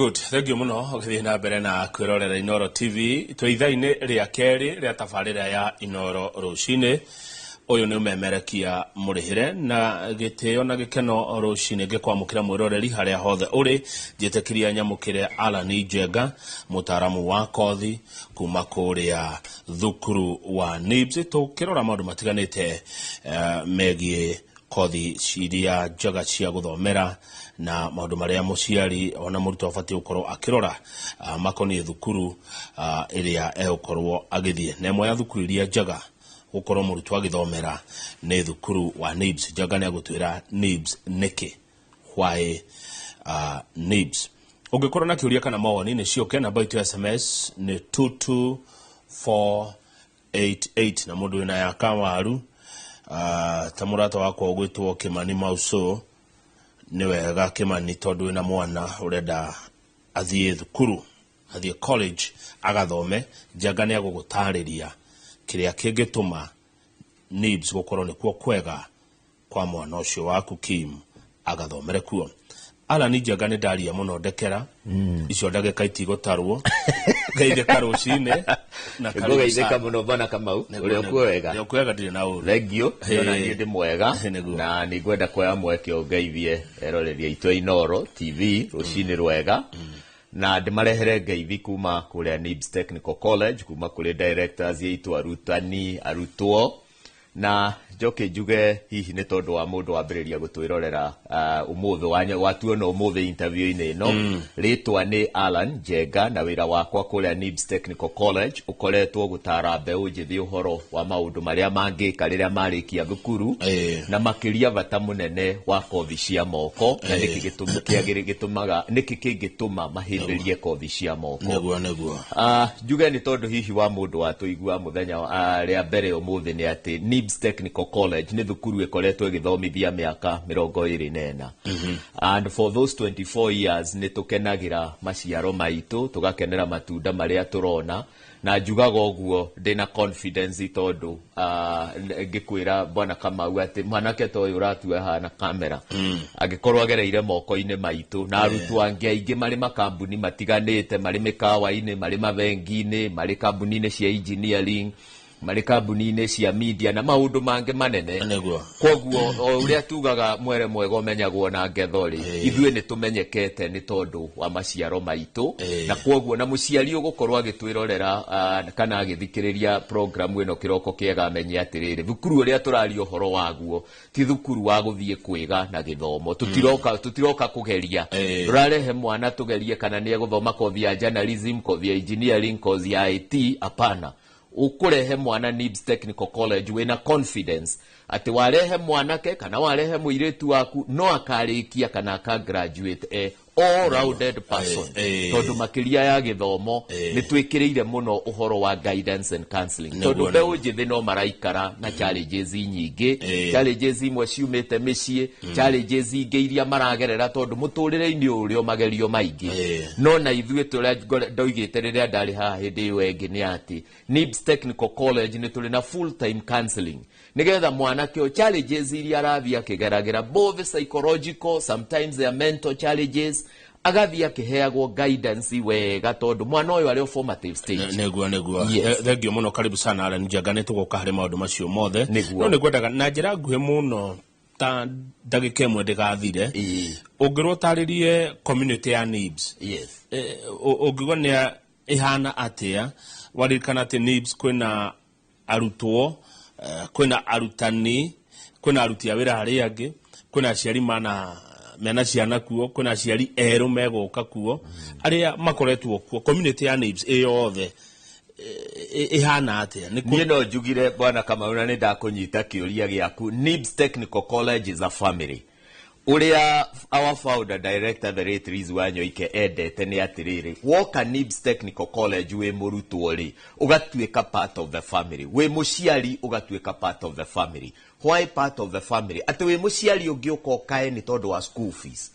Good, thank you muno ũgĩthiĩ na mbere na kwĩrorera Inoro TV. Twĩ ithaa-inĩ rĩa kerĩ rĩa tabarĩra ya Inoro rũcinĩ. Ũyũ nĩ ũmemerekia mũrĩhĩre na gĩtĩo na gĩkeno rũcinĩ ngĩkwamũkĩra mwĩroreri harĩa hothe ũrĩ. Njĩtĩkĩria nyamũkĩre Alan Njenga, mũtaaramu wa kothi kuma kũrĩa thukuru wa NIBS, tũkĩrora maũndũ matiganĩte megiĩ kothi iria njega cia gũthomera na maũndũ marĩa mũciari ona mũrutwo abatiĩ gũkorwo akĩrora makoniĩ thukuru ĩrĩa egũkorwo agĩthiĩ. Na ĩmwe ya thukuru iria njega gũkorwo mũrutwo agĩthomera nĩ thukuru wa NIBS. Njenga nĩ agũtwĩra NIBS nĩkĩ, why NIBS. Ũngĩkorwo na kĩũria kana mawoni nĩ ciũke, namba itũ ya SMS nĩ 22488. Na mũndũ wĩna ya kawaru ta mũrata wakwa ũgwĩtwo Kĩmani Mauso, nĩ wega Kĩmani, tondũ wĩna mwana ũrenda athiĩ thukuru, athiĩ college agathome, Njenga nĩ agũgũtarĩria kĩrĩa kĩngĩtũma NIBS gũkorwo nĩkuo kwega kwa mwana ũcio waku Kim agathomere kuo. Alan Njenga, nĩ ndaria mũno, ndekera icio ndagĩka itigũtarwo. Geithĩka rũcinĩ na karibu Ngũgeithĩka sana. Mũno bwana Kamau. Nĩguo, Ũrĩa ũkuo wega? Nĩ ũkuo wega, ndirĩ na ũru. Thank you. Ona niĩ ndĩ mwega. Nĩguo. Na nĩ ngwenda kuoya mweke ũngeithie eroreri aitũ a Inoro TV rũcinĩ rwega na ndĩmarehere ngeithi kuma kũrĩa NIBS Technical College, kuma kũrĩ directors aitũ, arutani, arutwo. Na njoke njuge hihi nĩ tondũ wa mũndũ wambĩrĩria gũtwĩrorera ũmũthĩ watuona ũmũthĩ interview-inĩ ĩno, rĩtwa nĩ Alan Njenga na wĩra wakwa kũrĩa NIBS Technical College ũkoretwo gũtara mbeũ njĩthĩ ũhoro wa maũndũ marĩa mangĩka rĩrĩa marĩkia thukuru, na makĩria bata mũnene wa kothi cia moko na nĩkĩ gĩtũmaga, nĩkĩ kĩngĩtũma mahĩmbĩrie kothi cia moko. Nĩguo nĩguo. Njuge nĩ tondũ hihi wa mũndũ watũigua mũthenya rĩa mbere ũmũthĩ nĩ atĩ NIBS Technical College nĩ thukuru ĩkoretwo ĩgĩthomithia mĩaka 24, and for those 24 years nĩ tũkenagĩra maciaro maitũ, tũgakenera matunda marĩa tũrona. Na njugaga ũguo ndĩna confidence tondũ ngĩkwĩra bwana Kamau atĩ mwanake ta ũyũ ũratua haha na kamera angĩkorwo agereire moko-inĩ maitũ na arutwo angĩ aingĩ marĩ makambuni matiganĩte, marĩ mĩkawa-inĩ, marĩ mabengi-inĩ, marĩ kambuni-inĩ cia engineering, marĩ kambuni-inĩ cia media na maũndũ mangĩ manene. Koguo o ũrĩa tugaga mwere mwega ũmenyagwo na ngetho rĩ, ithuĩ nĩ tũmenyekete nĩ tondũ wa maciaro maitũ. Na koguo na mũciari ũgũkorwo agĩtwĩrorera kana agĩthikĩrĩria programu ĩno kĩroko kĩega amenye atĩrĩrĩ, thukuru ũrĩa tũraria ũhoro waguo ti thukuru wa gũthiĩ kwĩga na gĩthomo. Tũtiroka kũgeria, tũrarehe mwana tũgerie kana nĩ egũthoma kothi ya journalism, kothi ya engineering, kothi ya IT. Hapana, ũkũrehe mwana NIBS Technical College wĩna confidence atĩ warehe mwanake kana warehe mũirĩtu waku no akarĩkia kana aka graduate a all rounded person, tondũ makĩria ya gĩthomo nĩ twĩkĩrĩire mũno ũhoro wa guidance and counseling, tondũ mbeũ njĩthĩ no maraikara na challenges nyingĩ, challenges imwe ciumĩte mĩciĩ, challenges ingĩ iria maragerera tondũ mũtũrĩre-inĩ ũyũ ũrĩ o magerio maingĩ. No na ithuĩ tũrĩa ndoigĩte rĩrĩa ndarĩ haha hĩndĩ ĩyo ĩngĩ nĩ atĩ NIBS Technical College nĩ tũrĩ na full time counseling nĩgetha mwanake ũyũ challenges iria arathiĩ akĩgeragĩra, both psychological, sometimes they are mental challenges, agathiĩ akĩheagwo guidance wega tondũ mwana ũyũ arĩ o formative stage. Nĩguo. Yes. Thank you mũno, karibu sana Alan Njenga, nĩ tũgũka harĩ maũndũ macio mothe. No nĩ ngwendaga na njĩra nguhĩ mũno ta ndagĩka 1 ndĩgathire, ũngĩrwo ũtarĩrie community ya NIBS, ũngiuga nĩ ĩhana atĩa? Waririkana atĩ NIBS kwĩna arutwo, kwĩna arutani, kwĩna aruti a wĩra arĩa angĩ, kwĩna aciari mana mena ciana kuo, kwĩna aciari erũ megũka kuo arĩa makoretwo kuo. Community ya NIBS ĩ yothe ĩhana atĩa? Niĩ no njugire bwana Kamau, na nĩ ndakũnyita kĩũria gĩaku, NIBS Technical College is a family. Ũrĩa our founder director, the late Liz Wanyoike, endete nĩ atĩrĩrĩ, woka NIBS Technical College wĩ mũrutwo rĩ, ũgatuĩka part of the family, wĩ mũciari ũgatuĩka part of the family. Why part of the family? Atĩ wĩ mũciari ũngĩũka ũkae nĩ tondũ wa school fees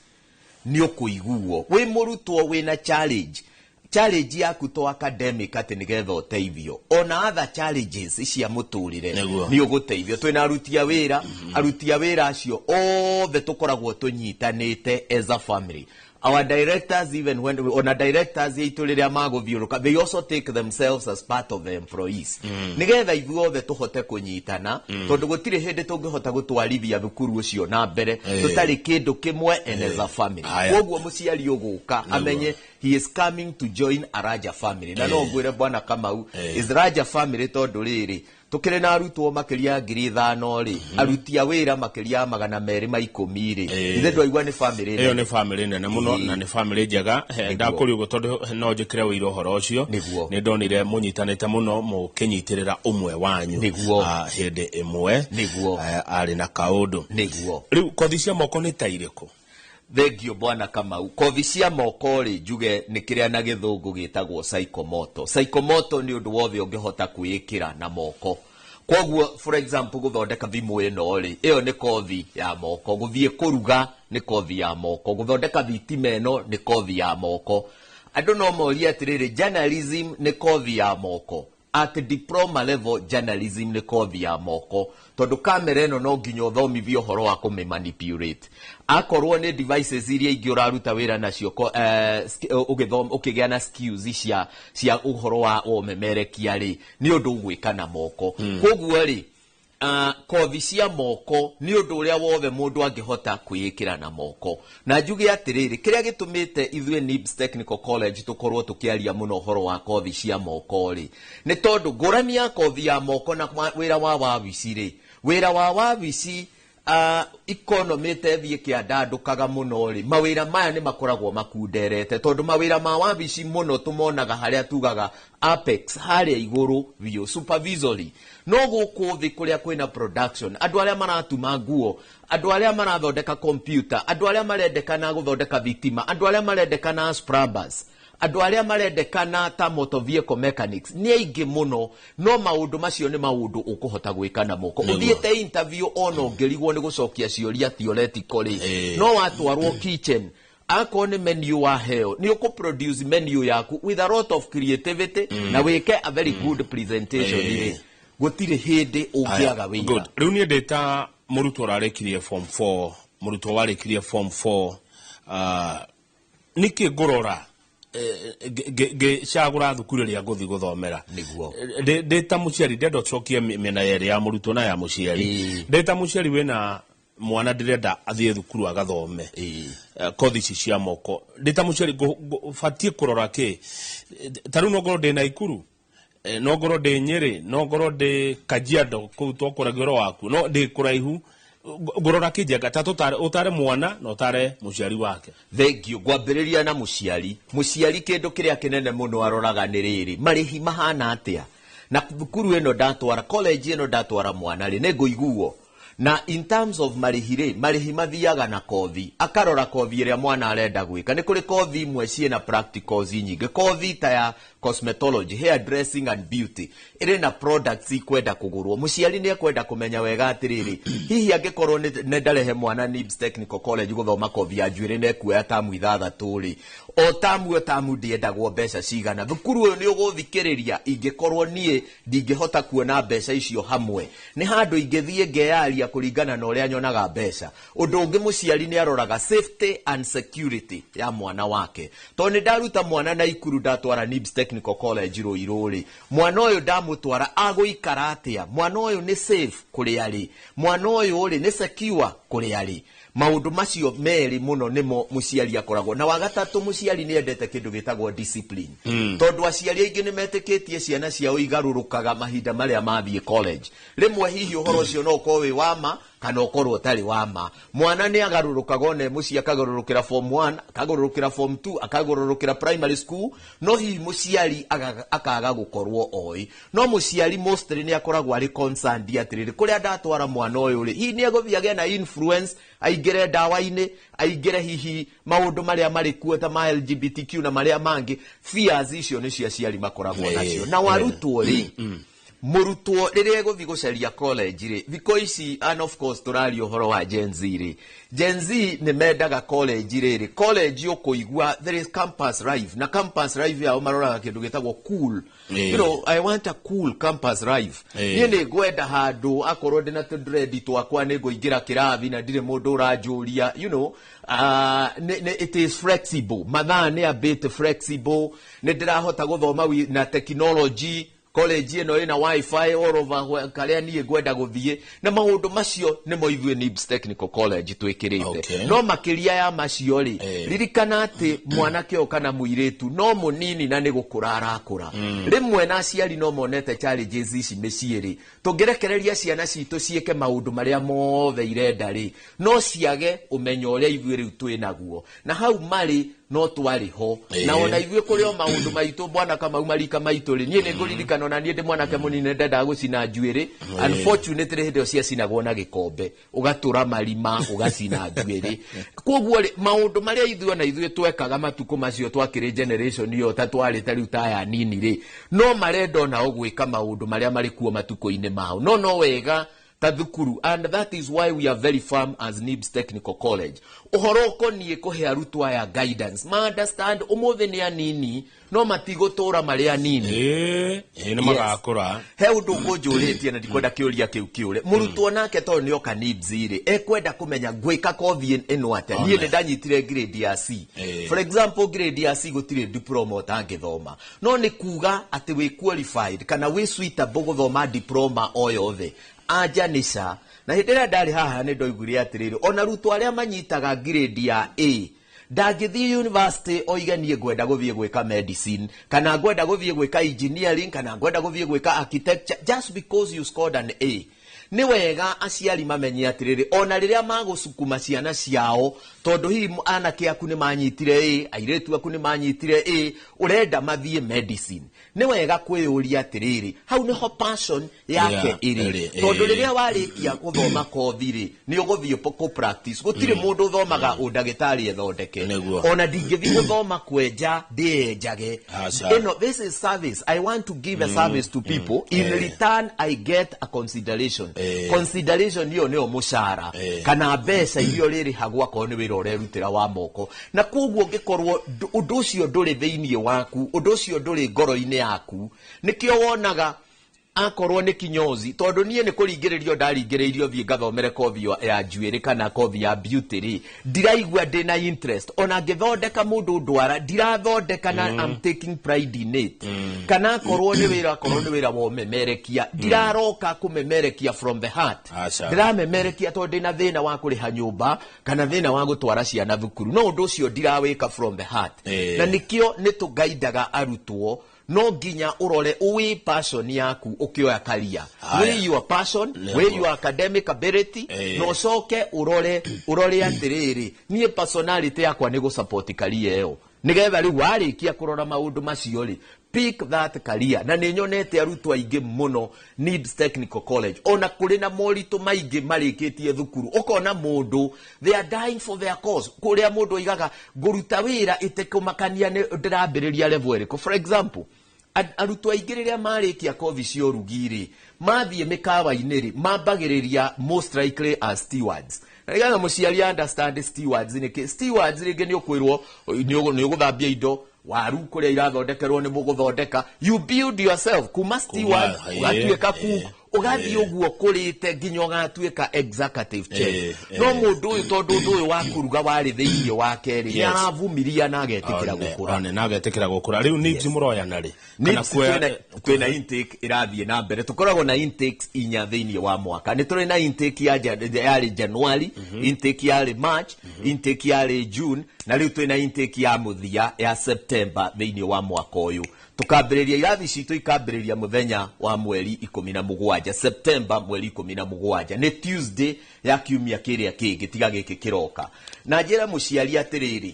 nĩ ũkũiguo, wĩ mũrutwo wĩna challenge, challenge yaku to academic atĩ nĩgetha ũteithio, ona other challenges cia mũtũrĩre nĩ ũgũteithio. Twĩna aruti a wĩra, aruti a wĩra acio othe tũkoragwo tũnyitanĩte as a family. Our directors, even when ona directors itũ rĩrĩa magũthiũrũka, they also take themselves as part of the employees, nĩgetha ithuothe tũhote kũnyitana, tondũ gũtirĩ hĩndĩ tũngĩhota gũtwarithia thukuru ũcio na mbere tũtarĩ kĩndũ kĩmwe and as a family. Koguo mũciari ũgũka amenye he is coming to join a larger family. Na no ngwĩre, Bwana Kamau, is larger family, tondũ rĩrĩ, tũkĩrĩ na arutwo makĩria ya 5,000 rĩ, aruti a wĩra makĩria ya 210 rĩ, ithe ndwaigua nĩ family Ĩyo nene. Nĩ family nene mũno na nĩ family njega. Ndakũria ũguo tondũ no njĩkĩre ũira ũhoro ũcio. Nĩ ndonire mũnyitanĩte mũno, mũkĩnyitĩrĩra ũmwe wanyu hĩndĩ ĩmwe arĩ na kaũndũ. Rĩu kothi cia moko nĩ ta irĩkũ? Thengio, Bwana Kamau. Kothi cia moko rĩ, njuge nĩ kĩrĩa na gĩthũngũ gĩtagwo psychomotor. Psychomotor nĩ ũndũ wothe ũngĩhota kwĩĩkĩra na moko. Koguo, for example, gũthondeka thimũ ĩno rĩ, ĩyo nĩ kothi ya moko. Gũthiĩ kũruga nĩ kothi ya moko. Gũthondeka thitima ĩno nĩ kothi ya moko. Andũ no morie atĩrĩrĩ, journalism nĩ kothi ya moko? At diploma level, journalism nĩ kothi ya moko, tondũ kamera ĩno no nginya ũthomithio ũhoro wa kũmĩ manipulate. Akorwo nĩ devices iria ingĩ ũraruta wĩra nacio, ũkĩgĩa na skills cia ũhoro wa ũmemerekia rĩ, nĩ ũndũ ũgwĩka na moko. Koguo rĩ, kothi cia moko nĩ ũndũ ũrĩa wothe mũndũ angĩhota kwĩĩkĩra na moko. Na njuge atĩrĩrĩ, kĩrĩa gĩtũmĩte ithuĩ NIBS Technical College tũkorwo tũkĩaria mũno ũhoro wa kothi cia moko rĩ, nĩ tondũ ngũrani ya kothi ya moko na wĩra wa wabici rĩ, wĩra wa wabici, economy ĩtethiĩ kĩandandũkaga mũno rĩ, mawĩra maya nĩ makoragwo makunderete, tondũ mawĩra ma wabici mũno tũmonaga harĩa tugaga apex, harĩa igũrũ biũ, supervisory. No gũkũ thĩ kũrĩa kwĩna production, andũ arĩa maratuma nguo, andũ arĩa marathondeka computer, andũ arĩa marendekana gũthondeka thitima, andũ arĩa marendekana as plumbers, andũ arĩa marendekana ta motor vehicle mechanics nĩ aingĩ mũno. No maũndũ macio nĩ maũndũ ũkũhota gwĩka na moko. Ũthiĩte interview, ona ũngĩrigwo nĩ gũcokia ciũria theoretical rĩ, no watwarwo kitchen, akorwo nĩ menu waheo, nĩ ũkũ produce menu yaku with a lot of creativity na wĩke a very good presentation rĩ, gũtirĩ hĩndĩ ũngĩaga wĩra. Good. Rĩu niĩ ndĩ ta mũrutwo ũrarĩkirie form 4, mũrutwo warĩkirie form 4, nĩkĩ ngũrora ngĩcagũra thukuru ĩrĩa ngũthiĩ gũthomera? Ndĩ ta mũciari, ndenda ũcokie mĩena yerĩ, ya mũrutwo na ya mũciari. Ndĩ ta mũciari wĩna mwana, ndĩrenda athiĩ thukuru agathome kothi ici cia moko. Ndĩ ta mũciari batiĩ kũrora kĩ? Ta rĩu no ngorwo ndĩ Naikuru, no ngorwo ndĩ Nyĩrĩ, no ngorwo ndĩ Kajiado kũu twakũragia ũhoro waku, no ndĩ kũraihu. Ngũrora kĩ njenga ta tũtare, ũtare mwana na ũtare mũciari wake? Thengio. Ngwambĩrĩria na mũciari. Mũciari, kĩndũ kĩrĩa kĩnene mũno aroraga nĩ rĩrĩ, marĩhi mahana atĩa, na thukuru ĩno ndatwara, college ĩno ndatwara mwana rĩ, nĩ ngũiguo? Na in terms of marĩhi rĩ, marĩhi mathiaga na kothi. Akarora kothi ĩrĩa mwana arenda gwĩka. Nĩ kũrĩ kothi imwe ciĩna practicals nyingĩ, kothi ta ya cosmetology, hair dressing and beauty, ĩrĩ na products ikwenda kũgũrwo. Mũciari nĩ ekwenda kũmenya wega atĩrĩrĩ, hihi angĩkorwo nĩ ndarehe mwana NIBS Technical College gũthoma kothi ya njuĩrĩ na ekuoya tamu 6 rĩ, o tamu o tamu ndĩendagwo mbeca cigana? Thukuru ũyũ nĩ ũgũthikĩrĩria ingĩkorwo niĩ ndingĩhota kuona mbeca icio hamwe? Nĩ handũ ingĩthiĩ ngeyaria kũringana na ũrĩa nyonaga mbeca? Ũndũ ũngĩ, mũciari nĩ aroraga safety and security ya mwana wake, tondũ nĩ ndaruta mwana Naikuru, ndatwara NIBS Technical College Rũirũ rĩ, mwana ũyũ ndamũtwara agũikara atĩa? Mwana ũyũ nĩ safe kũrĩa rĩ? Mwana ũyũ rĩ, nĩ secure kũrĩa rĩ? Maũndũ macio merĩ mũno nĩmo mũciari akoragwo na. Wa gatatũ, mũciari nĩ endete kĩndũ gĩtagwo discipline, tondũ aciari aingĩ nĩ metĩkĩtie ciana ciao igarũrũkaga mahinda marĩa mathiĩ college. Rĩmwe hihi ũhoro ũcio no ũkorwo wĩ wa ma kana ũkorwo ũtarĩ wa ma. Mwana nĩ agarũrũkaga ona e mũciĩ, akagarũrũkĩra form 1, akagarũrũkĩra form 2, akagarũrũkĩra primary school. No hihi mũciari akaga gũkorwo oĩ. No mũciari mostly nĩ akoragwo arĩ concerned atĩrĩrĩ, kũrĩa ndatwara mwana ũyũ rĩ, hihi nĩ egũthiĩ agĩe na influence, aingĩre ndawa-inĩ, aingĩre hihi maũndũ marĩa marĩ kuo ta ma LGBTQ na marĩa mangĩ? Fears icio nĩcio aciari makoragwo nacio. Na warutwo rĩ, Mũrutwo rĩrĩa egũthiĩ gũcaria college rĩ, thikũ ici, and of course tũraria ũhoro wa Gen Z rĩ, Gen Z nĩ mendaga college rĩrĩ, college ũkũigua there is campus life, na campus life yao maroraga kĩndũ gĩtagwo cool. I want a cool campus life. Niĩ nĩ ngwenda handũ akorwo ndĩna tũdread twakwa nĩ ngũingĩra kĩrathi na ndirĩ mũndũ ũranjũria. It is flexible, mathaa nĩ a bit flexible, nĩ ndĩrahota gũthoma na technology, college ĩno ĩna wifi all over karĩa niĩ ngwenda gũthiĩ, na maũndũ macio nĩmo ithuĩ NIBS Technical College twĩkĩrĩte. No makĩria ya macio rĩ, ririkana atĩ mwanake ũyũ kana mũirĩtu no mũnini na nĩ gũkũra arakũra. Rĩmwe na aciari no monete challenges ici mĩciĩ rĩ, tũngĩrekereria ciana citũ ciĩke maũndũ marĩa mothe irenda rĩ, no ciage ũmenyo ũrĩa ithuĩ rĩu twĩ naguo na hau marĩ no twarĩ ho. Na ona ithuĩ kũrĩ o maũndũ maitũ, bwana Kamau, marika maitũ rĩ, niĩ nĩ ngũririkana ona niĩ ndĩ mwanake mũnini ndendaga gũcina njuĩrĩ. Unfortunately, hĩndĩ ĩyo ciacinagwo na gĩkombe, ũgatũra marima ũgacina njuĩrĩ. Koguo rĩ, maũndũ marĩa ithuĩ ona ithuĩ twekaga matukũ macio twakĩrĩ generation ĩyo ta twarĩ ta rĩu ta aya nini rĩ, no marenda onao gwĩka maũndũ marĩa marĩ kuo matukũ-inĩ mao, no wega ta thukuru, and that is why we are very firm as NIBS Technical College ũhoro ũkoniĩ kũhe arutwo aya guidance, ma understand ũmũthĩ nĩ anini no matigũtũra marĩ anini. Ĩĩ ĩĩ, nĩ magakũra. He ũndũ ũkũnjũrĩtie na ndikwenda kĩũria kĩu kĩũre. Mũrutwo nake tondũ nĩ oka NIBS rĩ, ekwenda kũmenya ngwĩka kothi ĩno atĩa. Niĩ nĩ ndanyitire grade ya C. For example, grade ya C gũtirĩ diploma ũtangĩthoma, no nĩ kuga atĩ wĩ qualified kana wĩ suitable gũthoma diploma o yothe? Anja nĩ ca. Na hĩndĩ ĩrĩa ndarĩ haha nĩ ndoigire atĩrĩrĩ, ona arutwo arĩa manyitaga grade ya A ndangĩthiĩ university oige niĩ ngwenda gũthiĩ gwĩka medicine kana ngwenda gũthiĩ gwĩka engineering kana ngwenda gũthiĩ gwĩka architecture just because you scored an A. Nĩ wega aciari mamenye atĩrĩrĩ, ona rĩrĩa magũcukuma ciana ciao, tondũ hihi anake aku nĩ manyitire A, airĩtu aku nĩ manyitire A, ũrenda mathiĩ medicine, nĩ wega kwĩyũria atĩrĩrĩ, hau nĩho passion yake ĩrĩ? Ĩrĩ, Tondũ ĩĩ. rĩrĩa warĩkia gũthoma kothi rĩ, nĩ ũgũthiĩ kũ practice. Gũtirĩ mũndũ ũthomaga ũndagĩtarĩ ethondeke. Ona ndingĩthiĩ gũthoma kwenja ndĩenjage. Aca. Ĩno, this is service. I want to give a service to people. In return I get a consideration. Consideration iyo nĩyo mũcara kana mbeca iria ũrĩrĩhagwo akorwo nĩ wĩra ũrerutĩra wa moko. Na koguo ũngĩkorwo ũndũ ũcio ndũrĩ thĩinĩ waku, ũndũ ũcio ndũrĩ ngoro-inĩ yaku, nĩkĩo wonaga akorwo nĩ kinyozi, tondũ niĩ nĩ kũringĩrĩrio ndaringĩrĩirio thiĩ ngathomere kothi ya njuĩrĩ kana kothi ya beauty rĩ, ndiraigua ndĩna interest. Ona ngĩthondeka mũndũ ndwara ndirathondeka na I'm taking pride in it. Kana akorwo nĩ wĩra, akorwo nĩ wĩra wa ũmemerekia, ndiraroka kũmemerekia from the heart. Aca. Ndĩramemerekia tondũ ndĩna thĩna wa kũrĩha nyũmba kana thĩna wa gũtwara ciana thukuru, no ũndũ ũcio ndirawĩka from the heart. Na nĩkĩo nĩ tũgaindaga arutwo, no nginya ũrore wĩ passion yaku ũkĩoya career. Haya. Wĩ your passion, wĩ your academic ability, na ũcoke ũrore atĩrĩrĩ, niĩ personality yakwa nĩ gũ-support career ĩyo, nĩgetha rĩu warĩkia kũrora maũndũ macio rĩ, pick that career. Na nĩ nyonete arutwo aingĩ mũno NIBS Technical College, ona kũrĩ na moritũ maingĩ marĩkĩtie thukuru, ũkona mũndũ they are dying for their cause, kũrĩa mũndũ oigaga ngũruta wĩra ĩtekũmakania nĩ ndĩrambĩrĩria level ĩrĩkũ. For example, arutwo aingĩ rĩrĩa marĩkia kothi cia ũrugi rĩ, mathiĩ mĩkawa-inĩ rĩ, mambagĩrĩria most likely as stewards. Na nĩgetha mũciari understand stewards nĩkĩ, stewards rĩngĩ nĩ ũkwĩrwo nĩ ũgũthambia indo, waru kũrĩa irathondekerwo nĩ mũgũthondeka. You build yourself kuma steward ũgatuĩka cook, ũgathiĩ ũguo kũrĩte nginya ũgatuĩka executive chef. No mũndũ ũyũ, tondũ ũndũ ũyũ wa kũruga warĩ thĩinĩ wake rĩ, nĩ aravumiria na agetĩkĩra gũkũra. One na agetĩkĩra gũkũra. Rĩu NIBS mũroyana rĩ kana NIBS twĩna intake ĩrathiĩ na mbere. Tũkoragwo na intakes inya thĩinĩ wa mwaka. Nĩ tũrĩ na intake ya yarĩ January, intake yarĩ March, intake yarĩ June, na rĩu twĩna intake ya mũthia ya September thĩinĩ wa mwaka ũyũ. Tũkambĩrĩria irathi citũ ikambĩrĩria mũthenya wa mweri 17, September mweri 17, nĩ Tuesday ya kiumia kĩrĩa kĩngĩ tiga gĩkĩ kĩroka. Na njĩre mũciari atĩrĩrĩ,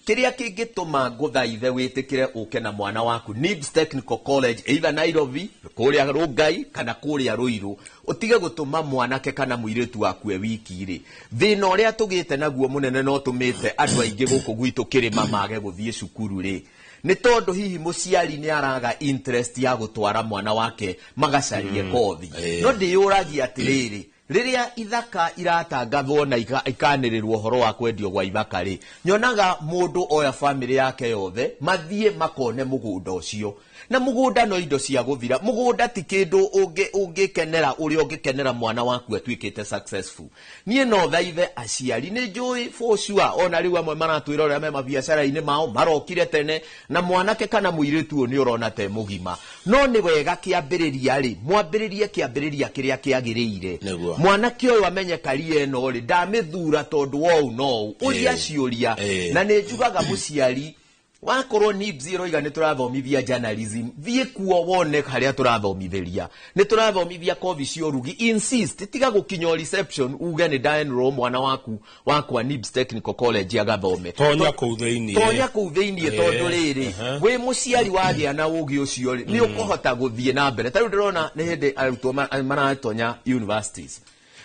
kĩrĩa kĩngĩtũma ngũthaithe wĩtĩkĩre ũke na mwana waku NIBS Technical College, either Nairobi kũrĩa Rongai kana kũrĩa Ruiru, ũtige gũtũma mwanake kana mũirĩtu waku e wiki rĩ, thĩna ũrĩa tũgĩte naguo mũnene no tũmĩte andũ aingĩ gũkũ gwitũ kĩrĩma mage gũthiĩ cukuru rĩ, Nĩ tondũ hihi mũciari nĩ araga interest ya gũtwara mwana wake magacarie kothi. No ndĩyũragia atĩrĩrĩ, rĩrĩa ithaka iratangathwo na ikanĩrĩrwo ũhoro wa kwendio gwa ithaka rĩ, nyonaga mũndũ oya bamĩrĩ yake yothe mathiĩ makone mũgũnda ũcio. Na mũgũnda no indo cia gũthira. Mũgũnda ti kĩndũ ũngĩkenera ũrĩa ũngĩkenera mwana waku atuĩkĩte successful. Niĩ no thaithe aciari, nĩ njũĩ for sure ona rĩu amwe maratwĩrorera me mabiacara-inĩ mao marokire tene na mwanake kana mũirĩtu ũyũ nĩ ũrona te mũgima. No nĩ wega kĩambĩrĩria rĩ, mwambĩrĩrie kĩambĩrĩria kĩrĩa kĩagĩrĩire. Nĩguo. Mwanake ũyũ amenye karia ĩno rĩ, ndamĩthura tondũ wa ũũ na ũũ. Ũria ciũria. Na nĩ njugaga mũciari wakorwo NIBS ĩroiga nĩ tũrathomithia journalism, thiĩ kuo wone harĩa tũrathomithĩria. Nĩ tũrathomithia kothi cia ũrugi. Insist, tiga gũkinya o reception uge nĩ nda enroll mwana waku wakwa NIBS Technical College agathome. Tonya kũu thĩiniĩ. Tonya kũu thĩiniĩ tondũ rĩrĩ, wĩ mũciari wagĩa na ũgĩ ũcio rĩ, nĩ ũkũhota gũthiĩ na mbere. Ta rĩu ndĩrona nĩ hĩndĩ arutwo maratonya universities.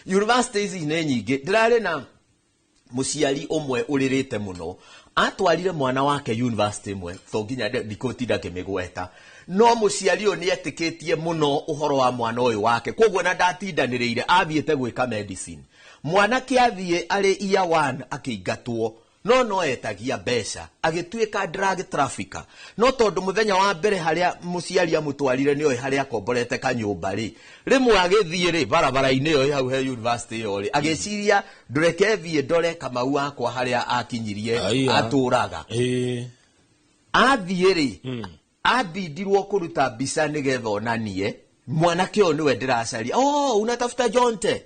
Universities nĩ nyingĩ. Ndĩrarĩ na mũciari ũmwe ũrĩrĩte mũno, atwarire mwana wake university ĩmwe, to nginya ndikũtinda ngĩmĩgweta. No mũciari ũyũ nĩ etĩkĩtie mũno ũhoro wa mwana ũyũ wake, koguo na ndatindanĩrĩire, athiĩte gwĩka medicine. Mwanake athiĩ arĩ year 1 akĩingatwo, no etagia mbeca, agĩtuĩka drug trafficker. No tondũ mũthenya wa mbere harĩa mũciari amũtwarire nĩoĩ harĩa akomborete kanyũmba rĩ, rĩmwe agĩthiĩ rĩ barabara-inĩ ĩyo ĩ hau he university ĩyo rĩ, agĩciria ndũreke thiĩ ndore Kamau wakwa harĩa akinyirie atũraga. Athiĩ rĩ, ambindirwo kũruta mbica nĩgetha onanie mwanake ũyũ nĩwe ndĩracaria. Oh, unatafuta Jonte.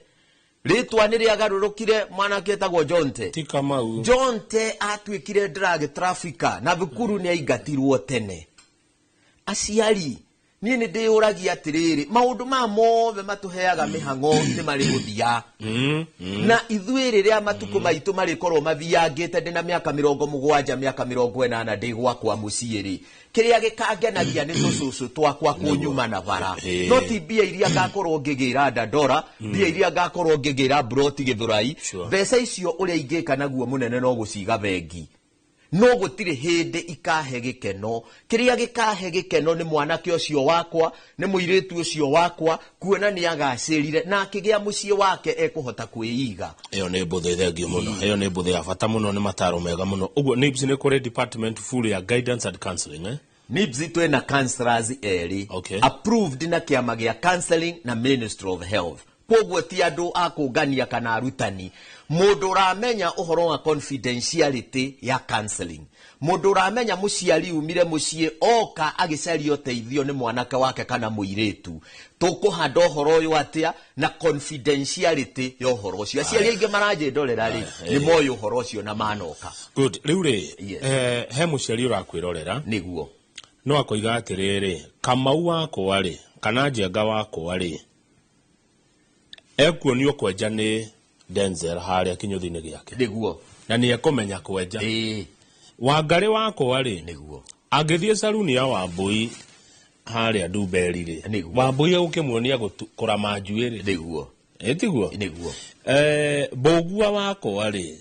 Rĩtwa nĩ rĩagarũrũkire, mwanake etagwo Jonte. Ti Kamau. Jonte atuĩkire drug trafficker na thukuru nĩ aingatirwo tene. Aciari, niĩ nĩ ndĩyũragia atĩrĩrĩ, maũndũ maya mothe matũheaga mĩhang'o nĩ marĩ mũthia. Na ithuĩ rĩrĩa matukũ maitũ marĩkorwo mathiangĩte, ndĩna mĩaka 70, mĩaka 80 ndĩ gwakwa mũciĩ rĩ, kĩrĩa gĩkangenagia nĩ tũcũcũ twakwa kũnyuma na bara. No ti mbia iria ngakorwo ngĩgĩra Dandora, mbia iria ngakorwo ngĩgĩra Broti Gĩthũrai. Mbeca icio ũrĩa ingĩka naguo mũnene no gũciga bengi. No gũtirĩ hĩndĩ ikahe gĩkeno. Kĩrĩa gĩkahe gĩkeno nĩ mwanake ũcio wakwa, nĩ mũirĩtu ũcio wakwa, kuona nĩ agacĩrire na akĩgĩa mũciĩ wake ekũhota kwĩiga. Ĩyo nĩ mbũthĩ thengio mũno. Ĩyo nĩ mbũthĩ ya bata mũno, nĩ mataro mega mũno. Ũguo NIBS nĩ kũrĩ department full ya guidance and counseling, eh? NIBS twĩna counselors erĩ. Approved na kĩama gĩa counseling na Ministry of Health. Koguo ti andũ a kũngania kana arutani. Mũndũ ũramenya ũhoro wa confidentiality ya counseling. Mũndũ ũramenya mũciari umire mũciĩ oka agĩcaria ũteithio nĩ mwanake wake kana mũirĩtu. Tũkũhanda ũhoro ũyũ atĩa na confidentiality ya ũhoro ũcio. Aciari aingĩ maranjĩndorera rĩ, nĩ moĩ ũhoro ũcio na manoka. Good. Rĩu rĩ, he mũciari ũrakwĩrorera. Nĩguo. No akoiga atĩrĩrĩ, Kamau wakwa rĩ, kana Njenga wakwa rĩ, ekuonio kwenja nĩ Denzel harĩa kĩnyũthi-inĩ gĩake. Nĩguo. Na nĩ ekũmenya kwenja. Wangarĩ wakwa rĩ, Nĩguo. angĩthiĩ saruni ya Wambui harĩa Ndumberi rĩ, Nĩguo. Wambui egũkĩmuonia kũrama njuĩrĩ. Nĩguo. Ĩtiguo? Nĩguo. Mbũgua wakwa rĩ,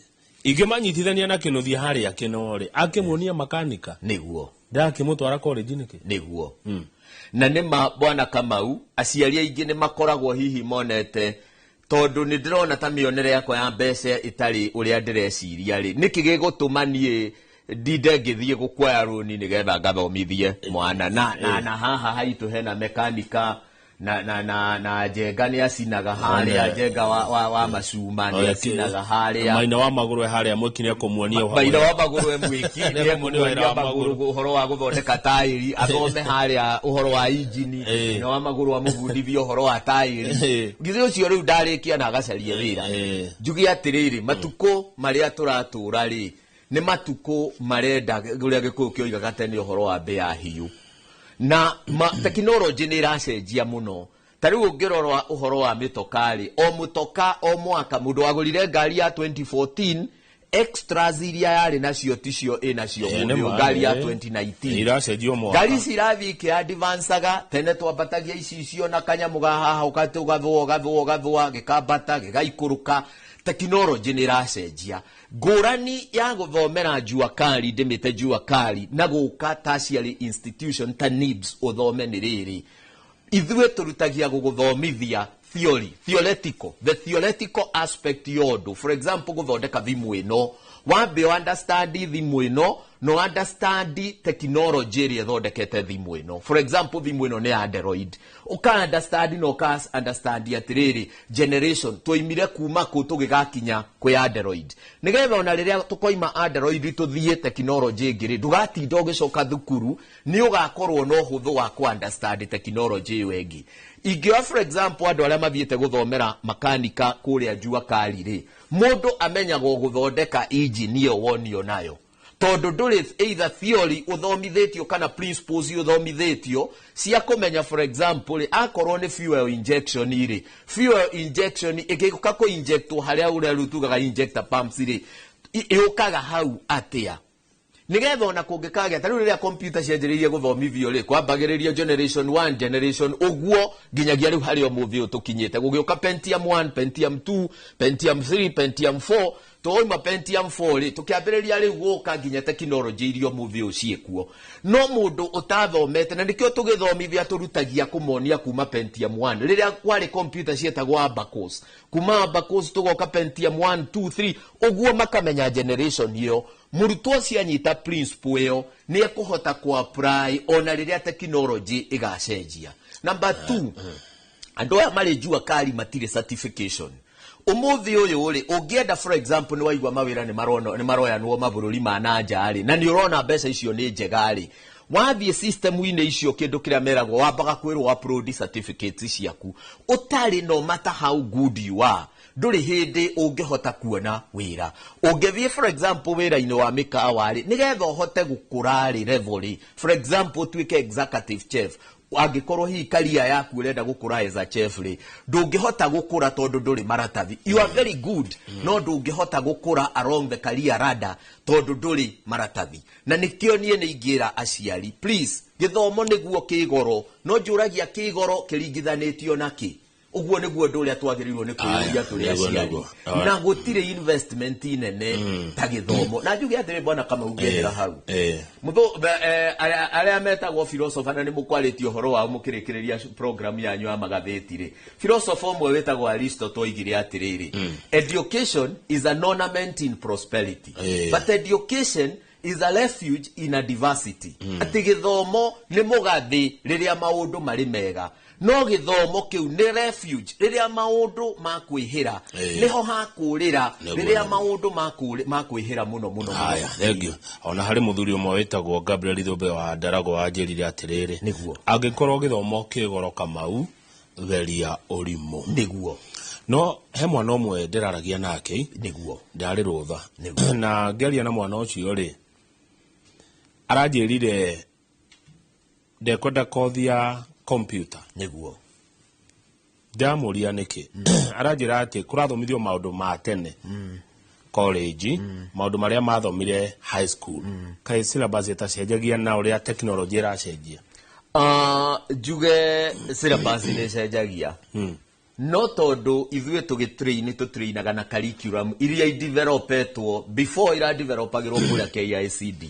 ingĩmanyitithania na kĩnũthia harĩa kĩno rĩ, akĩmuonia makanika. Nĩguo. Ndakĩmũtwara college nĩkĩ? Nĩguo. Na nĩ ma bwana Kamau, aciari aingĩ nĩ makoragwo hihi monete tondũ nĩ ndĩrona ta mĩonere yakwa ya mbeca ĩtarĩ ũrĩa ndĩreciria rĩ, nĩkĩ gĩgũtũma niĩ ndinde ngĩthiĩ gũkuoya rũni nĩgetha ngathomithie mwana? Na haha haitũ hena mekanika na Njenga nĩ acinaga harĩa, Njenga wa macuma nĩ acinaga harĩa. Maina wa magũrũ e harĩa mwĩki nĩ ekũmuonia ũhoro. Maina wa magũrũ e mwĩki, Nĩ nĩ ekũmuonia ekũmuonia wĩra wa magũrũ magũrũ. ũhoro wa gũthondeka taĩri, athome harĩa ũhoro wa injini, maina wa magũrũ amũbundithie ũhoro wa taĩri. Githĩ ũcio rĩu ndarĩkia na agacaria wĩra. Njuge atĩrĩrĩ, matukũ marĩa tũratũra rĩ, nĩ matukũ marenda ũrĩa Gĩkũyũ kĩoigaga tene ũhoro wa mbĩa hiũ. Na tekinoronjĩ nĩ ĩracenjia mũno. Ta rĩu ũngĩrora ũhoro wa mĩtoka rĩ, o mũtoka o mwaka mũndũ wagũrire ngari ya 2014 Extras iria yarĩ nacio ticio ĩnacio Ĩ, nĩ mũthĩ ma, ngari ya ĩ. 2019. Iracenjio mwaka. Ngari ici irathiĩ ikĩadvancaga. Tene twambatagia icicio na kanyamũ ga haha, ũgathũa, ũgathũa, ũgathũa, gĩkambata, gĩgaikũrũka. Tekinoronjĩ nĩ ĩracenjia. Ngũrani ya gũthomera jua kali, ndĩmĩte jua kali, na gũka tertiary institution ta NIBS ũthome nĩ rĩrĩ: ithuĩ tũrutagia gũgũthomithia theory, theoretical, the theoretical aspect ya ũndũ. For example, gũthondeka thimũ ĩno, wambe understand thimũ ĩno no understand technology ĩrĩa ĩthondekete thimũ ĩno. For example, thimũ ĩno nĩ Android, ũka understand na ũka understand atĩrĩrĩ, generation twoimire kuma kũ tũgĩgakinya kwĩ Android, nĩgetha ona rĩrĩa tũkoima Android tũthiĩ technology ĩngĩ rĩ, ndũgatinda ũgĩcoka thukuru, nĩ ũgakorwo na ũhũthũ wa kũ understand technology ĩyo ĩngĩ. Ingĩoya, for example, andũ arĩa mathiĩte gũthomera makanika kũrĩa jua kali rĩ, mũndũ amenyagwo gũthondeka engine ĩyo wonio nayo, tondũ ndũrĩ either theory ũthomithĩtio kana principles ũthomithĩtio cia kũmenya. For example rĩ, akorwo nĩ fuel injection rĩ, fuel injection ĩgĩũka kũ injectwo harĩa ũrĩa rĩu tugaga injector pumps rĩ, yũkaga hau atĩa, nigetha ona kũngĩkagĩa ta rĩu rĩrĩa computer cianjĩrĩirie gũthomithio rĩ, kwambagĩrĩrio generation 1, generation ũguo, nginyagia rĩu harĩa ũmũthĩ ũyũ tũkinyĩte, gũgĩũka Pentium 1, Pentium 2, Pentium 3, Pentium 4. Twauma Pentium 4 rĩ, tũkĩambĩrĩria rĩu gũka nginya tekinoronjĩ iria ũmũthĩ ũyũ ciĩkuo. No mũndũ ũtathomete, na nĩkĩo tũgĩthomithia tũrutagia kũmonia kuma Pentium 1, rĩrĩa kwarĩ computer cietagwo Abacus, kuma Abacus tũgoka Pentium 1, 2, 3 ũguo, makamenya generation ĩyo. Mũrutwo ũcio anyita principle ĩyo, nĩ ekũhota kũ-apply ona rĩrĩa tekinoronjĩ ĩgacenjia. Number 2, andũ aya marĩ jua kali matirĩ certification. Ũmũthĩ ũyũ rĩ, ũngĩenda, for example, nĩ waigua mawĩra nĩ maroyanwo mabũrũri ma na nja rĩ, na nĩ ũrona mbeca icio nĩ njega rĩ, wathiĩ system-inĩ icio, kĩndũ kĩrĩa meragwo, wambaga kwĩrwo upload certificates ciaku. Ũtarĩ, no matter how good you are, ndũrĩ hĩndĩ ũngĩhota kuona wĩra. Ũngĩthiĩ, for example, wĩra-inĩ wa mĩkawa rĩ, nĩgetha ũhote gũkũra rĩ, level rĩ, for example, ũtuĩke executive chef, angĩkorwo hihi career yaku ũrenda gũkũra as a chef rĩ, ndũngĩhota gũkũra tondũ ndũrĩ maratathi. You are very good, no ndũngĩhota gũkũra along the career ladder tondũ ndũrĩ maratathi. Na nĩkĩo niĩ nĩ ingĩra aciari, please, gĩthomo nĩguo kĩ goro, no njũragia kĩ goro kĩringithanĩtio na kĩ? Ũguo nĩguo ũndũ ũrĩa twagĩrĩirwo nĩ kwĩyũria tũrĩ Nĩguo, aciari. Nĩguo. Na gũtirĩ investment nene ta gĩthomo. Na njuge atĩrĩ, bwana Kamau, ngĩethera hau arĩa metagwo philosopher, na nĩ mũkwarĩtie ũhoro wao mũkĩrĩkĩrĩria program yanyu ya magathĩti rĩ, philosopher ũmwe wĩtagwo Aristotle oigire atĩrĩrĩ, "Education is an ornament in prosperity, but education is a refuge in adversity." Atĩ gĩthomo nĩ mũgathĩ rĩrĩa maũndũ marĩ mega, no gĩthomo kĩu nĩ refuge rĩrĩa maũndũ makwĩhĩra. Nĩho hakũrĩra rĩrĩa maũndũ makwĩhĩra mũno mũno mũno. Haya, thank you. Ona harĩ mũthuri ũmwe wĩtagwo Gabriel Thũmbĩ wa Ndaragwa wanjĩrire atĩrĩrĩ, angĩkorwo gĩthomo kĩ goro, Kamau, geria ũrimũ. No he mwana ũmwe ndĩraragia nake, ndarĩ rũtha, na ngĩaria na mwana ũcio rĩ, aranjĩrire ndekwenda kothi ya computer. Ndamũria nĩkĩ, aranjĩra atĩ kũrathomithio maũndũ ma tene college, maũndũ marĩa mathomire high school. Kaĩ syllabus ĩtacenjagia na ũrĩa technology ĩracenjia? Njuge syllabus nĩ ĩcenjagia, no tondũ ithuĩ tũgĩtrain, tũtrainaga na curriculum iria idevelopetwo before iradevelopagĩrwo kũrĩa KICD,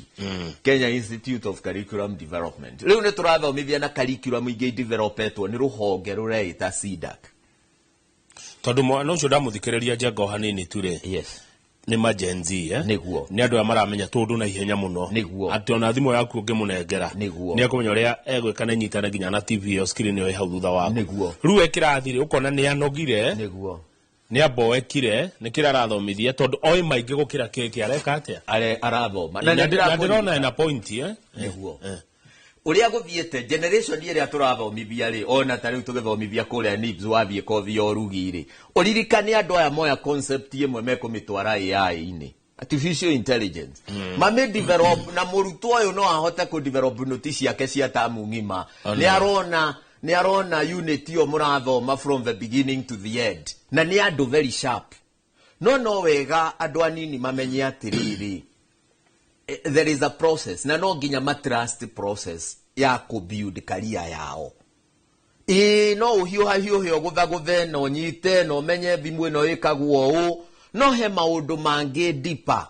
Kenya Institute of Curriculum Development. Rĩu nĩ tũrathomithia na curriculum ingĩ idevelopetwo nĩ rũhonge rũreĩta CDAC. Tondũ mwana ũcio ndamũthikĩrĩria njenga o hanini tu rĩ, nĩ ma Gen Z, eh? Nĩ andũ aya maramenya tũndũ na ihenya mũno, atĩ ona thimũ yaku ũngĩmũnengera, nĩ ekũmenya ũrĩa egwĩka na inyitane nginya na TV ĩyo, screen ĩyo ĩ hau thutha waku. Rĩu e kĩrathi rĩ, ũkona nĩ anogire, nĩ amboekire nĩ kĩrĩa arathomithia, tondũ oĩ maingĩ gũkĩra kĩkĩ areka atĩa. Arathoma. Na nĩ ndĩrona ena point, eh? Ũrĩa gũthiĩte, generation ĩrĩa tũrathomithia rĩ, ona ta rĩu tũgĩthomithia kũrĩa NIBS, wathiĩ kothi ya ũrugi rĩ, ũririkane andũ aya moya concept ĩmwe mekũmĩtwara AI-inĩ, artificial intelligence, mami develop, na mũrutwo ũyũ no ahote kũ develop noti ciake cia tamu ng'ima. Nĩ arona unit ĩyo mũrathoma from the beginning to the end, na nĩ andũ very sharp. No wega andũ anini mamenye atĩrĩrĩ, there is a process, na no nginya ma trust process ya kũ build career yao. Ĩĩ, no ũhiũha hiũhe, ũgũthagũthe na ũnyite na ũmenye thimũ ĩno ĩkagwo ũũ, no he maũndũ mangĩ deeper,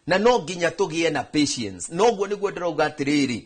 na no nginya tũgĩe na patience. Noguo nĩguo ndĩrauga atĩrĩrĩ,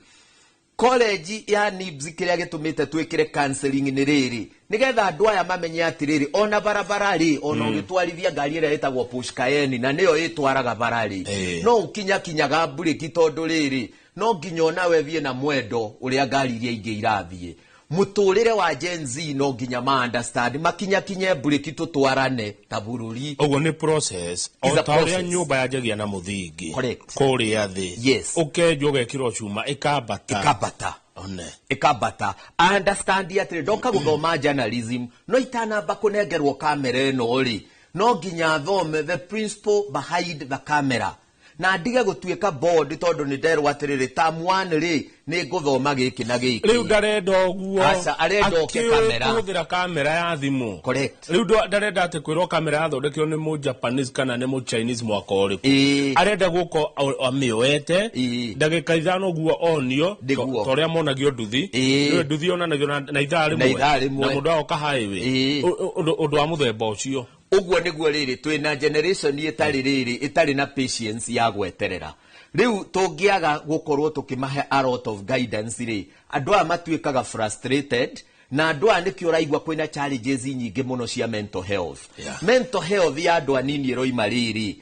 college ya NIBS, kĩrĩa gĩtũmĩte twĩkĩre counseling nĩ rĩrĩ, nĩgetha andũ aya mamenye atĩrĩrĩ, ona barabara rĩ, ona ũgĩtwarithia ngari ĩrĩa ĩtagwo Porsche Cayenne na nĩyo ĩtwaraga bara rĩ, no ũkinyakinyaga mburĩki, tondũ rĩrĩ, no nginya onawe thiĩ na mwendo ũrĩa ngari iria ingĩ irathiĩ. Mũtũrĩre wa Gen Z no nginya ma understand, makinyakinye mburĩki, tũtwarane ta bũrũri. Ũguo nĩ process o Is a ta ũrĩa process. Nyũmba yanjagia na mũthingi Correct. kũrĩa thĩ, ũkenjwo, ũgekĩrwo cuma, ĩkambata. Ĩkambata. One. Ĩkambata. Understand atĩrĩ, ndoka gũthoma journalism, no itanamba kũnengerwo kamera ĩno rĩ, no nginya thome the principle behind the camera na ndige gũtuĩka bored, tondũ nĩ nderwo atĩrĩrĩ, term one rĩ, nĩ ngũthoma gĩkĩ na gĩkĩ. Rĩu ndarenda ũguo. Aca, arenda oke Akĩũĩ kamera. Kũhũthĩra kamera ya thimũ. Correct. Rĩu ndarenda atĩ kwĩrwo kamera yathondekirwo nĩ mũ Japanese kana nĩ mũ Chinese mwaka ũrĩkũ. Arenda gũka amĩoete ndagĩka 5 ũguo onio. Nĩguo. Ta ũrĩa monagio nduthi. Nĩwe nduthi yonanagio na ithaa Na rĩmwe ithaa rĩmwe. Na mũndũ agoka highway. Ũndũ wa mũthemba ũcio. Ũguo nĩguo rĩrĩ, twĩna generation ĩtarĩ rĩrĩ, ĩtarĩ na patience ya gweterera. Rĩu tũngĩaga gũkorwo tũkĩmahe a lot of guidance rĩ, andũ aya matuĩkaga frustrated, na andũ aya nĩkĩo ũraigua kwĩna challenges nyingĩ mũno cia mental health. Mental health ya andũ anini ĩroima rĩrĩ,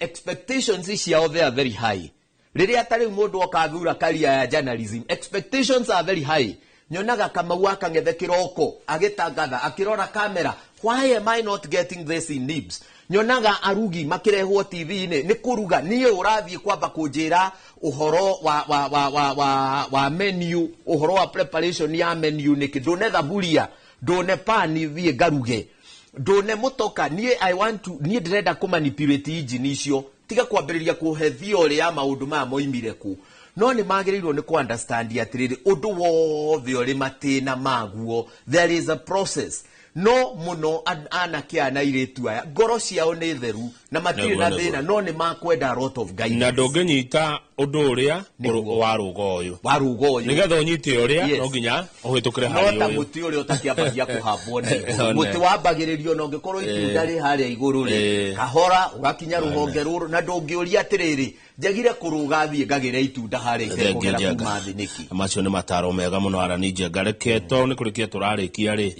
expectations ciao, they are very high. Rĩrĩa ta rĩu mũndũ oka thura career ya journalism, expectations are very high. Nyonaga Kamau akang'ethe kĩroko agĩtangatha akĩrora kamera, "Why am I not getting this in NIBS?" Nyonaga arugi makĩrehwo TV-inĩ nĩ kũruga, niĩ ũrathiĩ kwamba kũnjĩra ũhoro wa menu, ũhoro wa preparation ya menu nĩkĩ? Ndũne thaburia, ndũne pani, thiĩ ngaruge, ndũne mũtoka. Niĩ I want to, niĩ ndĩrenda kũmanipulate engine icio. Tiga kwambĩrĩria kũhe theory ya maũndũ maya moimire kũ. No nĩ magĩrĩirwo nĩ kũ understand atĩrĩrĩ, ũndũ wothe ũrĩ matĩna maguo, there is a process. No mũno anake aya na airĩtu aya, ngoro ciao nĩ theru na matirĩ na thĩna, no nĩ makwenda a lot of guidance. Na ndũngĩnyita ũndũ ũrĩa Nĩguo. wa rũga ũyũ. Wa rũga ũyũ. Nĩgetha ũnyite ũrĩa, no nginya ũhĩtũkĩre No harĩ ta ũyũ. mũtĩ ũrĩa ũtakĩambagia kũhambwo na igũrũ. One. Mũtĩ wambagĩrĩrio na ũngĩkorwo itunda rĩ harĩa igũrũ rĩ, kahora ũgakinya rũhonge rũrũ, na ndũngĩũria atĩrĩrĩ, njagire kũrũga thiĩ ngagĩre itunda harĩa itekũgera Thengia. kuma thĩ nĩkĩ? Macio nĩ mataro mega mũno, arani Njenga. Reke to nĩ kũrĩkia tũrarĩkia rĩ,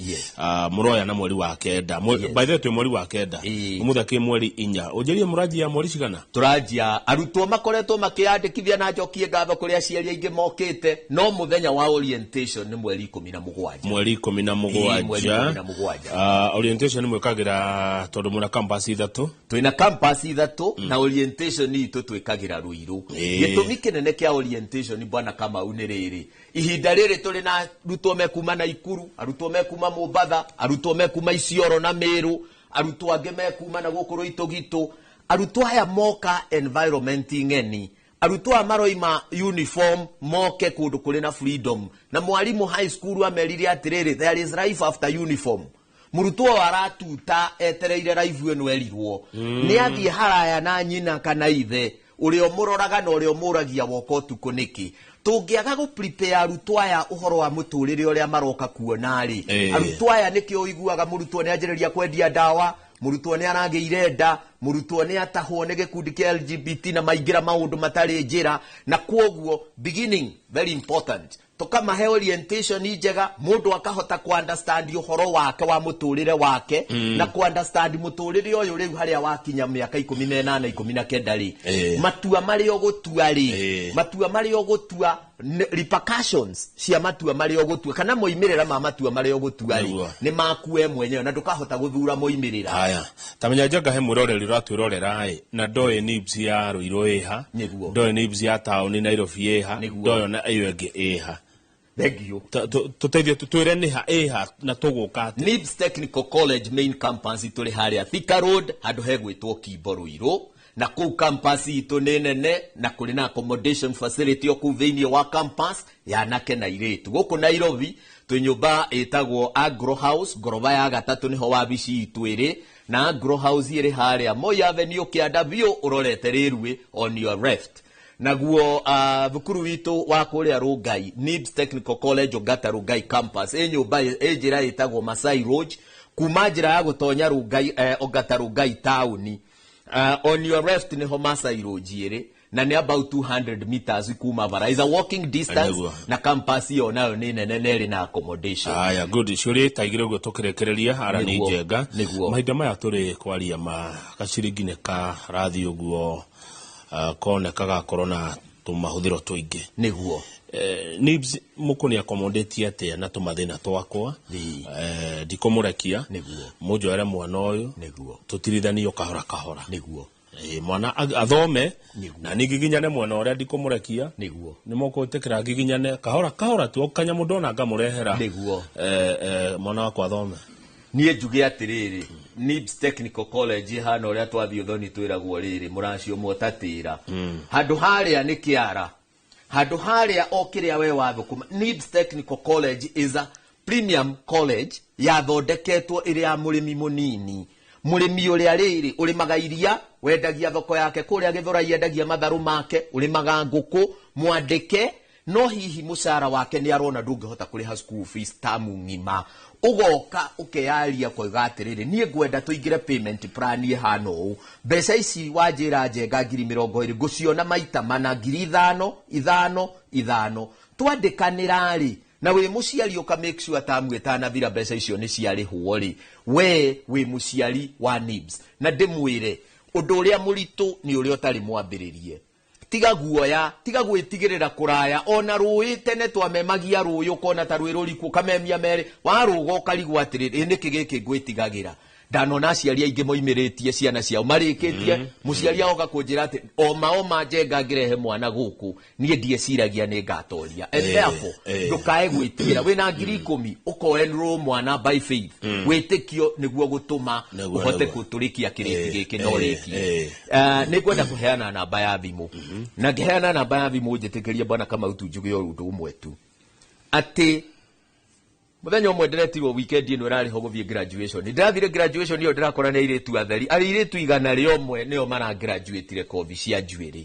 mũroya na mweri wa kenda. By the way, twĩ mweri wa kenda. Ũmũthĩ akĩ mweri 4, ũnjĩrie mũranjia mweri cigana? Tũranjia, arutwo makoretwo makĩyandĩkithia, na njokie ngatho kũrĩ aciari aingĩ mokĩte, no mũthenya wa orientation nĩ mweri 17. Mweri ikũmi na Ĩĩ, mweri mũgwanja. 17. Orientation mwĩkagĩra, tondũ mwĩna campus ithatũ? Twĩna campus ithatũ, na orientation itũ twĩkagĩra Ruiru. Gĩtũmi kĩnene kĩa orientation, bwana Kamau, nĩ rĩrĩ, ihinda rĩrĩ tũrĩ na arutwo mekuma Naikuru, arutwo mekuma Mombatha, arutwo mekuma Isiolo na Meru, arutwo angĩ mekuma na gũkũ Rũitũgitũ. Arutwo aya moka environment ng'eni, arutwo aya maroima uniform moke kũndũ kũrĩ na freedom, na mwarimũ high school amerire atĩrĩrĩ, there is life after uniform. Mũrutwo aratuta etereire life ĩno erirwo nĩ athiĩ haraya na nyina kana ithe ũrĩa ũmũroraga na ũrĩa ũmũragia woka ũtukũ nĩkĩ. Tũngĩaga gũ prepare arutwo aya ũhoro wa mũtũrĩre ũrĩa maroka kuona rĩ, arutwo aya nĩkĩo ũiguaga mũrutwo nĩ anjĩrĩria kwendia ndawa, mũrutwo nĩ aragĩire nda, mũrutwo nĩ atahwo nĩ gĩkundi kĩa LGBT na maingĩra maũndũ matarĩ njĩra. Na kwoguo beginning very important, tũkamahe orientation njega, mũndũ akahota ku understand ũhoro wake wa mũtũrĩre wake na ku understand mũtũrĩre ũyũ rĩu harĩa wakinya mĩaka 18, 19 rĩ, matua marĩa ũgũtua rĩ, matua marĩa ũgũtua, repercussions cia matua marĩa ũgũtua kana moimĩrĩra ma matua marĩa ũgũtua rĩ, nĩ maku we mwenyewe, na ndũkahota gũthura moimĩrĩra. Haya, tamenya Njenga, he mwĩroreri ũratwĩrorera ĩ na ndoĩ NIBS ya Ruiru ĩha, ndoĩ NIBS ya taũni Nairobi ĩha, ndoĩ ona ĩyo ĩngĩ ĩha. Thank Tũteithie, twĩre nĩha ĩha na tũgũka atĩa. NIBS Technical College main campus tũrĩ harĩa Thika Road, handũ hegwĩtwo Kimbo Ruiru, na kũu campus itũ nĩ nene na kũrĩ na accommodation facility o kũu thĩinĩ wa campus ya anake na airĩtu. Gũkũ Nairobi Twĩ nyũmba ĩtagwo Agro House, ngoroba ya gatatũ nĩho wabici itũ ĩrĩ, na Agro House ĩrĩ harĩa Moi Avenue kĩanda biũ ũrorete Rĩrwĩ on your left. Naguo thukuru witũ wa kũrĩa Rongai, NIBS Technical College Ongata Rongai campus, ĩ nyũmba ĩ njĩra ĩtagwo Masai Lodge, kuma njĩra ya gũtonya Rongai, Ongata Rongai taũni, on your left nĩho Masai Lodge ĩrĩ, na nĩ about 200 meters kuma bara, is a walking distance. Nĩguo. Na campus ĩyo nayo nĩ nene na ĩrĩ na accommodation. Aya, good. Ciũria ta igĩrĩ ũguo tũkĩrĩkĩrĩria ara nĩ Nĩguo, njenga. Nĩguo. Mahinda maya tũrĩ kwaria ma gaciringi nĩ karathiĩ ũguo, koneka gakorwo na tũmahũthĩro tũingĩ. Nĩguo. NIBS mũkũni accommodate atĩa na tũmathĩna twakwa? Ĩĩ. Ndikũmũrekia. Nĩguo. Mũnjoere mwana ũyũ. Nĩguo. Tũtirithanio kahora kahora. Nĩguo. Mwana athome. Nĩguo. Na ngiginyane mwena ũrĩa ndikũmũrekia. Nĩguo. Nĩ mũgwĩtĩkĩra ngiginyane kahora kahora tu o kanyamũ ndona ngamũrehera. Nĩguo. Mwana wakwa athome. Niĩ njuge atĩrĩrĩ, NIBS Technical College hana ũrĩa twathiĩ ũthoni twĩragwo rĩrĩ mũracio ũmwe ũtatĩra handũ harĩa nĩ kĩara handũ harĩa o kĩrĩa we wathũkũma. NIBS Technical College is a premium college yathondeketwo ĩrĩ ya mũrĩmi mũnini, mũrĩmi ũrĩa rĩrĩ ũrĩmaga iria, wendagia thoko yake kũrĩa Gĩthũrai, endagia matharũ make, ũrĩmaga ngũkũ, mwandĩke, no hihi mũcara wake nĩ arona ndũngĩhota kũrĩha school fees tamu ng'ima. Ũgoka ũkeyaria koiga atĩrĩrĩ, niĩ ngwenda tũingĩre payment plan ĩhana ũũ, mbeca ici wanjĩra njenga 20,000 ngũciona maita mana, 5,000 5 5 twandĩkanĩra rĩ, na wĩ mũciari ũka make sure tamu ĩtanathira mbeca icio nĩ ciarĩhwo rĩ, we wĩ mũciari wa NIBS. Na ndĩmwĩre ũndũ ũrĩa mũritũ nĩ ũrĩa ũtarĩ mwambĩrĩrie. Tiga guoya, tiga gwĩtigĩrĩra kũraya, ona rũĩ tene twamemagia rũĩ ũkona ta rwĩ rũriku ũkamemia merĩ, warũga ũkarigwo atĩrĩrĩ, ĩ nĩkĩ gĩkĩ ngwĩtigagĩra? Ndanona aciari aingĩ moimĩrĩtie ciana ciao marĩkĩtie, mũciari agoka kũnjĩra atĩ oma oma njenga ngĩrehe mwana gũkũ niĩ ndieciragia nĩ ngatoria. And therefore ndũkae gwĩtigĩra, wĩna 10,000 ũko enroll mwana by faith, wĩtĩkio nĩguo gũtũma Nĩguo, ũhote nĩguo. gũtũrĩkia kĩrĩti gĩkĩ na ũrĩkie. Nĩ ngwenda kũheana namba ya thimũ, na ngĩheana namba ya thimũ njĩtĩkĩrie bwana Kamau tu njuge o ũndũ ũmwe tu, atĩ mũthenya ũmwe ndĩretirwo weekend ĩno ĩrarĩ ho gũthiĩ graduation. Ndĩrathire graduation ĩyo ndĩrakora nĩ airĩtu atheri, airĩtu 101 nĩo maragraduatire kothi cia njuĩrĩ.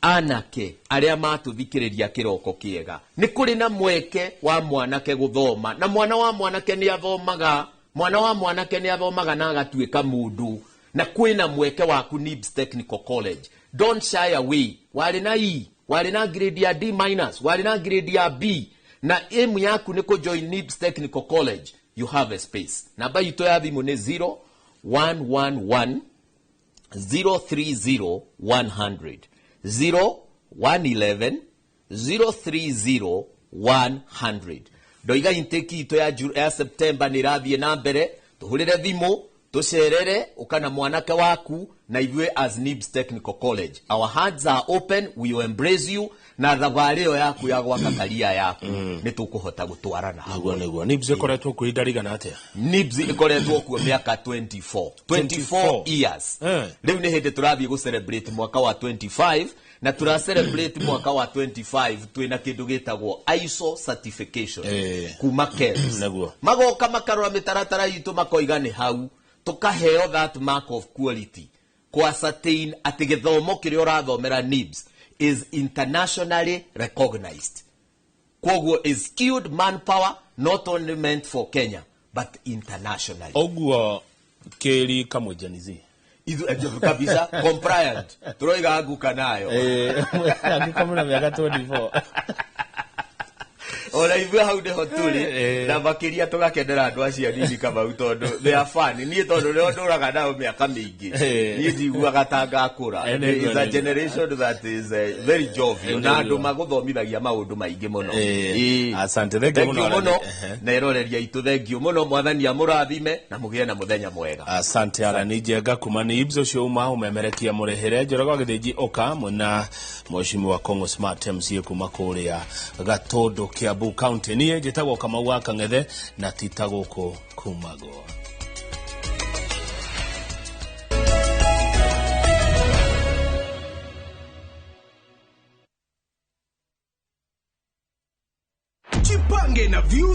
Anake arĩa matũthikĩrĩria kĩroko kĩega, nĩ kũrĩ na mweke wa mwanake gũthoma, na mwana wa mwanake nĩ athomaga, mwana wa mwanake nĩ athomaga na agatuĩka mũndũ, na kwĩna mweke waku NIBS Technical College. Don't shy away. Warĩ na E, warĩ na grade ya D minus, warĩ na grade ya B, na aim yaku nĩ kũjoin NIBS Technical College, you have a space. Namba itũ ya thimũ nĩ 0111 030 100, 0111 030 100. Ndoiga intake itũ ya September nĩ ĩrathiĩ na mbere. Tũhũrĩre thimũ, tũcerere ũkana mwanake waku, na ithuĩ as NIBS Technical College our hearts are open, we will embrace you, na thabarĩ ĩyo yaku ya gwaka karia yaku nĩ tũkũhota gũtwarana Nĩguo, nĩguo. NIBS ĩkoretwo kuo ihinda rigana atĩa? NIBS ĩkoretwo kuo mĩaka 24 24 years. Rĩu nĩ hĩndĩ tũrathiĩ gũ celebrate mwaka wa 25, na tũra celebrate mwaka wa 25 twĩna kĩndũ gĩtagwo ISO certification kuma KEBS. Nĩguo. Magoka makarora mĩtaratara itũ makoiga nĩ hau tũkaheo that mark of quality ku ascertain atĩ gĩthomo kĩrĩa ũrathomera NIBS is internationally recognized, koguo is skilled manpower not only meant for Kenya but internationally. Ũguo kĩri kamwe Gen Z. Kabisa compliant, turoiga nguka nayo. Angĩkorwo na mĩaka 24. Ona ithuĩ hau nĩho tũrĩ, na makĩria tũgakenera andũ acio anini Kamau, tondũ they are fun. Niĩ tondũ nĩo ndũraga nao mĩaka mĩingĩ, niĩ ndiguaga ta ngakũra. Nĩguo, Is a nĩguo. generation that is very jovial, na andũ Nĩguo. magũthomithagia maũndũ maingĩ mũno. Asante, thank you Thank you mũno, mũno. Arani. Na eroreria aitũ, thank you mũno, mwathani amũrathime na mũgĩe na mũthenya mwega. Asante Arani Njenga kuma NIBS, ũcio uma ũmemerekia mũrĩhĩre Njoroge wa Gĩthĩnji ũka mwena mheshimiwa Kongo Smart MCA kuma kũrĩa Gatũndũ, Kiambu County. Niĩ njĩtagwo Kamau wa Kang'ethe na ti ta gũkũ kumagwo. Jipange na Views.